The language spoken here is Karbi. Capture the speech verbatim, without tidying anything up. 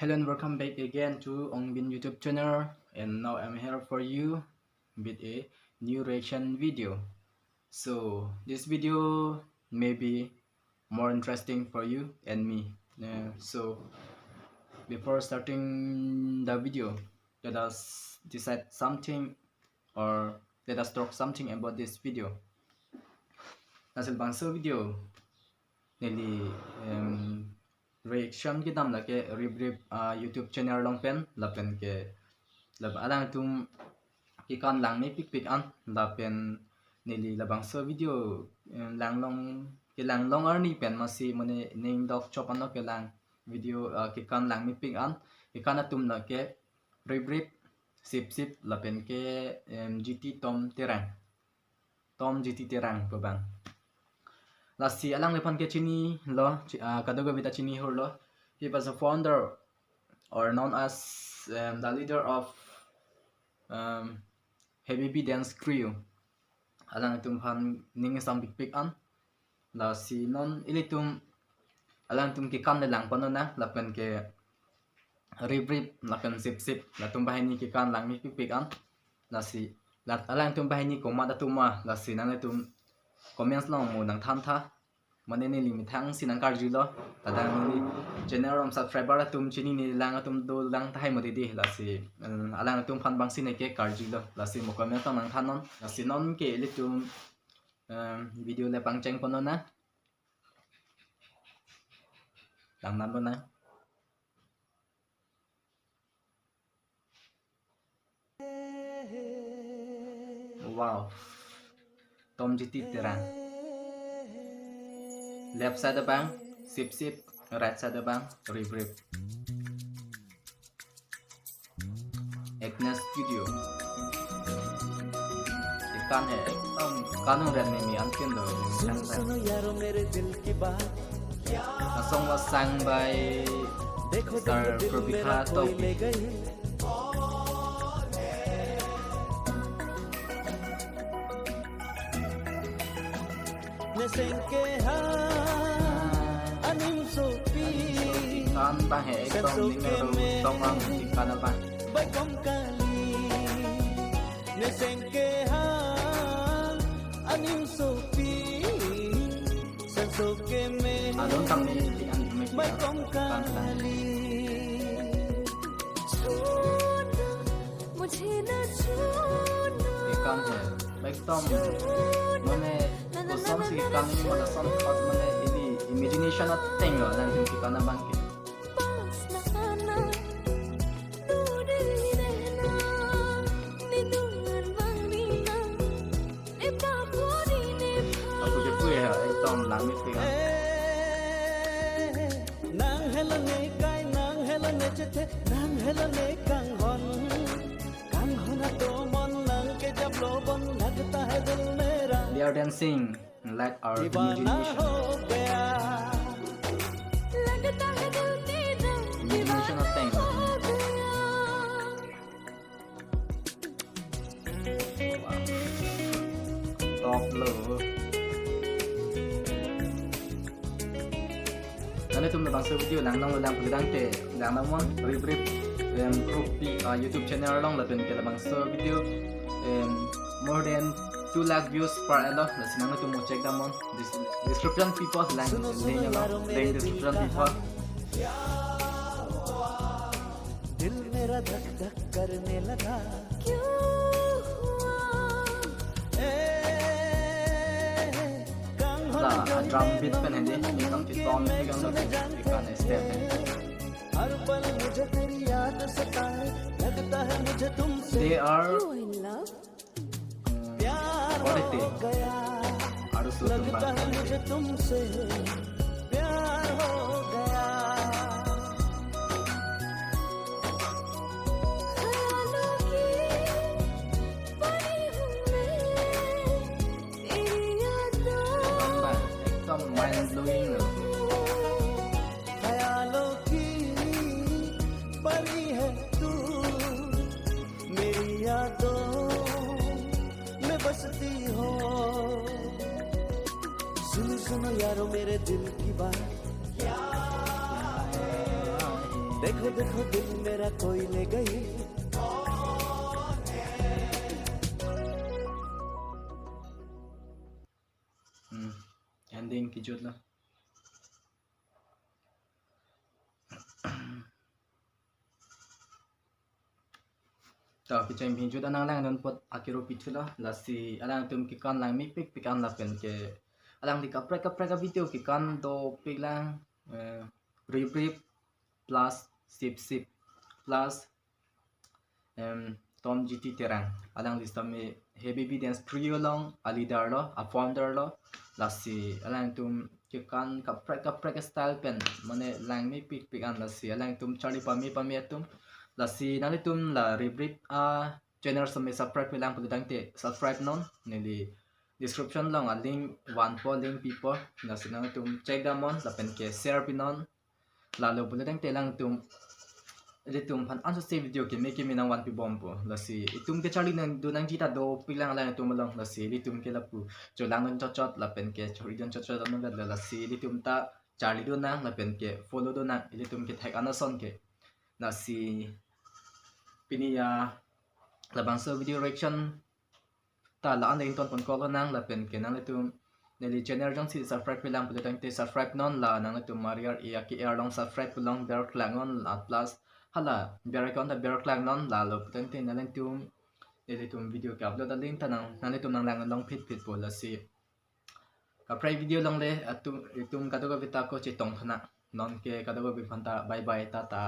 Hello and welcome back again to Ong Bin YouTube channel, and now I'm here for you with a new reaction video. So this video may be more interesting for you and me. Uh, so before starting the video, let us decide something, or let us talk something about this video. Lasi labangso video neli, em, reaction kedam lake Rip Rip, ah, YouTube channel along pen, lapen ke lab alangtum kekan langmepikpik an, lapen neli labangso video, em, langlong, kelanglong arni pen masi mane ning dok chop anlo kelang video, ah, kekan langmepik an, kekan atum lake Rip Rip, Sip Sip, lapen ke, em, G T Tom Terang. Tom G T Terang pu abang. Lasi alangliphan ke chinilo, chi-, ah, kadokave ta chini hurlo. He was a founder or known as, um, the leader of, um, Habibi Dance Crew. Alangtum aphan ning isampikpik an. Lasi non ilitum alangtum kekan le lang pon nang, lapen ke Rip Rip lapen Sip Sip, latum banghini kekan langmepikpik an. Lasi lat alangtum banghini komat atum ma, lasi nanglitum comments along mo nangthan tha. Mane neli methang si nangkarjulo. Ladak neli channel along subscriber atum chinine lang atum dolang tahai mo didi. Lasi, em, alangtum aphan bangsi neke karjulo. Lasi mo comments along nangthan non. Lasi non ke ilitum, em, video le pangcheng pon nang. Lang nan pon nang. Wow. Tom G T Terang. Left side abang Sip Sip, right side abang Rip Rip. Agnes Studio. Kekan he ekdom kanung ren ni mi antin do. Suno, suno yaro mere dil ki baat. A song was sung by Mister Probikha Tokbi. Neseng ke ha aning sopi. Kan ta he ekdom ning aru tong ang kekan abang. Baikom kali. Neseng ke ha aning sopi. Sanso ke me. Alun tang ni ti an me. Baikom kali. Chhona mujhe na chhona. Kekan he. Ekdom mane koson si kekan ni mane son thot mane ili imagination ateng lo alangtum kekan abang ke. Apu je pu ya ekdom langmepik an. Nang helo ne kai, nang helo ne chethe, nang helo ne kanghon. Kanghon atomon nang ke jab lobon lagta hai dil mera. They are dancing like our imagination. Lagta hai dil mera. Imagination ateng. Top lo. Nanglitum labangso video lang nang lang pagdang te lang nang mon Rip Rip, em, group pi, ah, YouTube channel along lapen ke labangso video, em, more than two lakh views per alo. Lasi nanglitum mo check dam mon. Dis-, description pi po lang link alo, link description pi po. दिल मेरा धक धक करने लगा। क्यों हुआ? ए, la drum beat pen hedi, ekdom chitong, ekdom chitong step hai. हर पल मुझे तेरी याद सताए, लगता है मुझे तुमसे। They are You in love? प्यार हो गया। Aru so लगता है मुझे तुमसे प्यार हो गया। ख्यालों की परी हूँ मैं, तेरी यादों ekdom mind blowing lo. ख्यालों की परी है तू, मेरी यादों में बसती हो। सुनो सुनो यारो मेरे दिल की बात। देखो देखो दिल मेरा कोई ले गई। Hmm, ending kejut lo. To, kecheng pinjut anang langdun apot akiro pithu lo, lasi alangtum kekan langmepikpik an lapen ke alangli kaprek kaprek a-video kekan dopik lang, eh, rip rip plus sip sip plus em, Tom G T Terang. Alangli sitame Heavy B Dance Trio along a-leader lo, a-founder lo. Lasi alangtum kekan kaprek kaprek style pen mane langmepikpik an, lasi alangtum charli pame pame atum. Lasi nanglitum la rip rip a-channel sitame subscribe-pe lang pulo tangte subscribe non. Neli description along a-link vanpo, link pipo. Lasi nanglitum check damnon lapen ke share pinon. Lalo pulo tangte alangtum, ilitum aphan ansose video keme keme nangvanpi bompo. Lasi itum ke charlidun nangji ta dopik lang alangtum along. Lasi ilitum ke lapu cholangdun chotchot lapen ke choridun chotchot anong lo. Lasi ilitum ta charlidun nang lapen ke followdun nang ilitum kethek an ason ke. Lasi pini ya labangso video reaction ta la-an ington ponkok lonang lapen ke nanglitum neli channel jongsi subscribe-pe lang pulo tangte subscribe non, la nanglitum Maria Iya K R along subscribe pulo, bell klak non la plus hala bell icon ta bell klak non. Lalo pulo tangte nanglitum nelitum video ke-upload a-link ta nang nanglitum nanglang long phit phit po. Lasi kaprek video along le atum itum kadokave ta ako chetong thana. Non ke kadokave aphanta bye bye, tata.